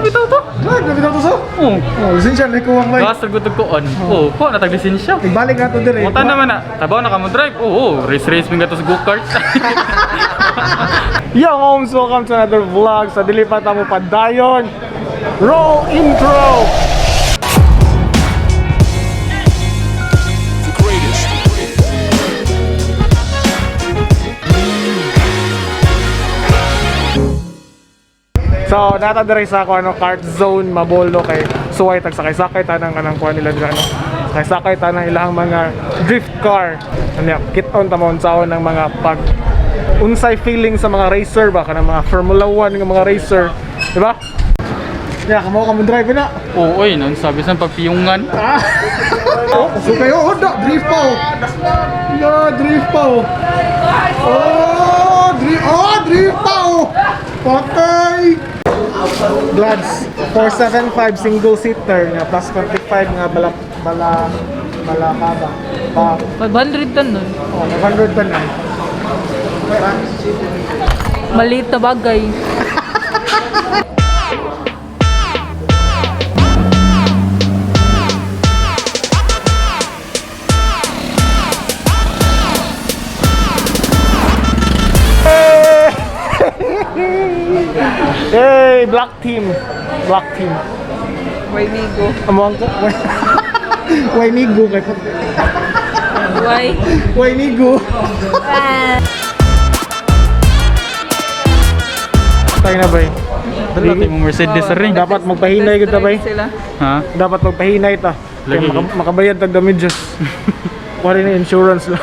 Bitaw to. Drive na bitaw to sa. Oh. Oh, lisensya na ko ang bay. Gas gud ko on. Oh, kuha na tag lisensya. Ibalik na to dire. Muta naman na. Tabaw na ka mo drive. Oo, oh, race race mi gato sa go-kart. Yo, homes, welcome to another vlog. Sa dili pa ta mo padayon. Roll intro. The greatest. So, nata dire sa ako ano kart zone Mabolo kay suway tag sakay-sakay tanang kanang kuan nila dira ano. Sakay-sakay tanang ilang mga drift car. Ano kit on ta mo unsaon ng mga pag unsay feeling sa mga racer ba kanang mga Formula 1 nga mga racer, di ba? Ya, kamo ka mo drive na. Oo, oy, nun sabi sa pagpiyungan. Ah. Oh, so kayo, oh, da, drift pa oh. Yeah, drift pa oh. Oh, drift, oh, drift pa oh. Patay. Glads, 475 single seater nga plus 25 nga bala bala bala ka ba? Ba, 500 tan nun. oh, 500 pa na. Maliit na bagay. Hey, black team. Black team. Waymigo. Amo ang Waynigo kay Why? Waynigo. Tayo na ba? Dala tayo mo Mercedes rin. Dapat magpahinay gud ta bay. Sila. Ha? Dapat magpahinay ta. Kaya Lagi. makabayad tag damages. Kuha rin ang insurance lang.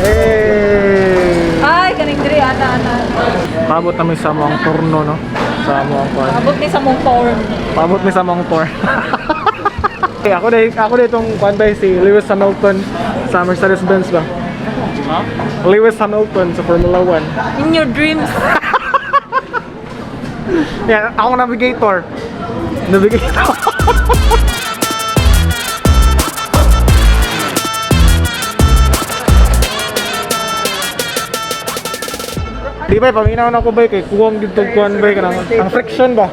Hey! Ay, kaning diri ana ana. Paabot namin sa among turno no. Sa among kuan. Abot ni sa mong form. Paabot mi sa among tour. Okay, ako na itong kuan ba si Lewis Hamilton sa Mercedes-Benz ba? Ha? Lewis Hamilton sa Formula 1. In your dreams. Yeah, ako navigator. Navigator. Di ba, paminaw na ako ba kay kuwang dito kuan ba kanang ang friction ba?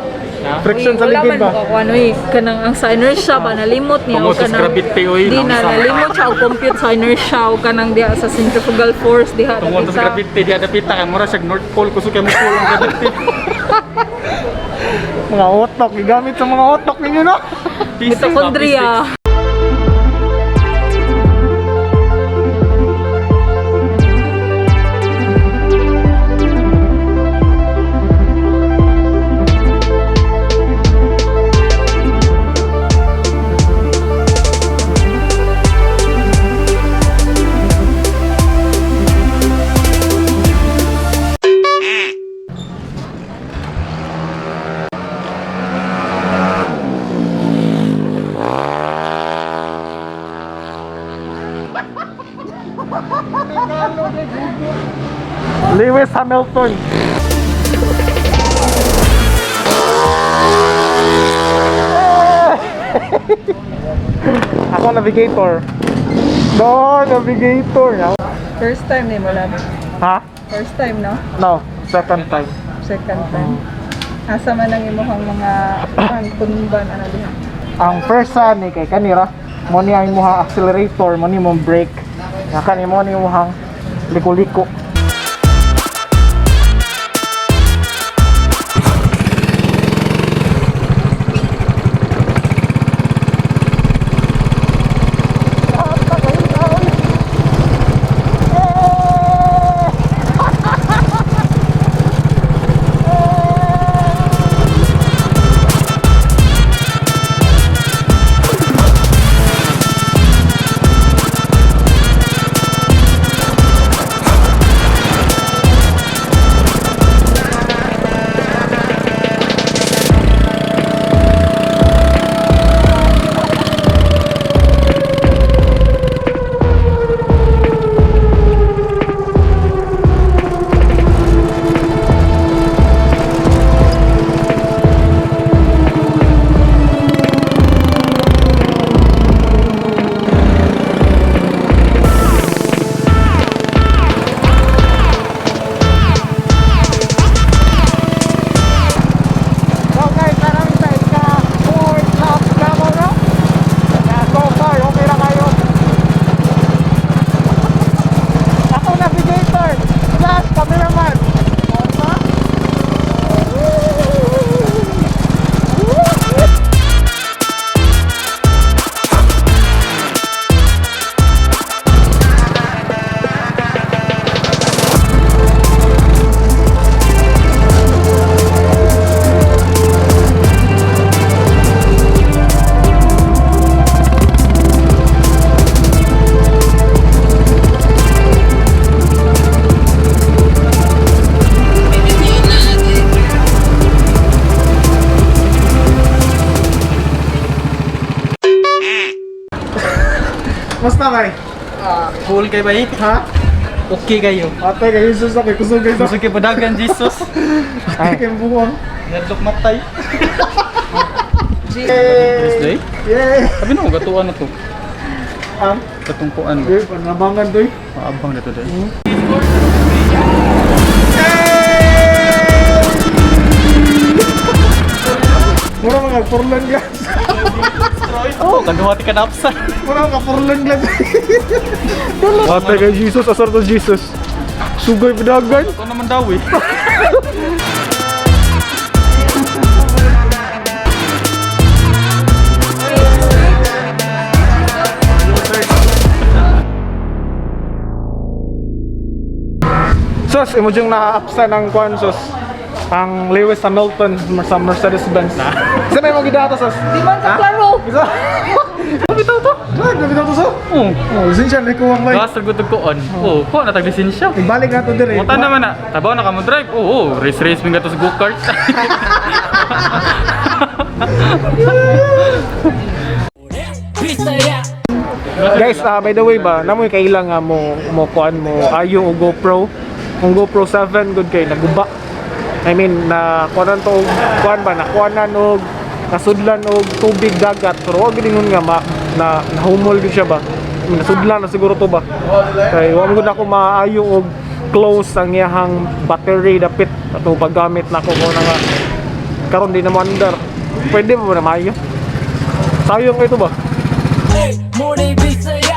Friction sa Wala ligid man ba? ko ano eh kanang ang sa inertia ba nalimot niya Tungod o sa kanang gravity, oy, di na nang sa- nalimot siya og compute sa inertia o kanang diha sa centrifugal force diha Tungod dapit sa gravity di adapita kay mura siya North Pole kusog kay mo pull ang gravity. Mga otok, gigamit sa mga otok ninyo no. Physics ba? Mitochondria. Physics. Lewis Hamilton. Ako navigator. No, navigator. First time ni mo lang. Ha? First time, no? No, second time. Second time. Asa man ang imuhang mga pangkunban ano diha? Ang first sa ni kay kanira, mo ni ang imuhang accelerator, mo ni mong brake. Nga kani mo ni imuhang liko-liko. Musta kay? Cool kay bay? Ha? Okay kayo. Ate kay Jesus na kay kusog kay sa. Gusto kay padagan Jesus. Ate kay buwang. Nadlok matay. Yay! Day? Yay! Sabi na ko gatuan na to. Ang Katungkuan ba? Di, panabangan doy. Maabang na to day. Mura mga furlan glass. Oh, kaduha ti kanapsa. Mura mga furlan glass. Ate kay Jesus, asar to Jesus. Sugay padagan. Ito naman daw eh. Sos, imo yung na-apsa ng kwan, sos. Ang Lewis Hamilton sa Mercedes-Benz. Sa may mga gidata, sos. Di man ka klaro. Isa. Bitaw to. Brad, bitaw to, sos. Oh. Oh, lisensya na ikuwang may. Gas gud ko on. Oh, ko na tag lisensya. Ibalik na to dire. Muta naman na. Tabaw na ka mo drive. Oo, race race mi gato sa go-kart. Guys, by the way ba, namoy kailang nga mo mo kuan mo ayo og GoPro. Kung GoPro 7 good kay naguba. I mean, na kuanan to og kuan ba, nakuanan og nasudlan og tubig dagat pero wa gid ingon nga ma, na nahumol gid siya ba. I mean, nasudlan na siguro to ba. Kay wa man gud ako maayo og close ang iyahang battery dapit ato paggamit nako ko na nga karon di na mo andar. Pwede mo ba na maayo? Sayong ito ba? Morning, Bisaya.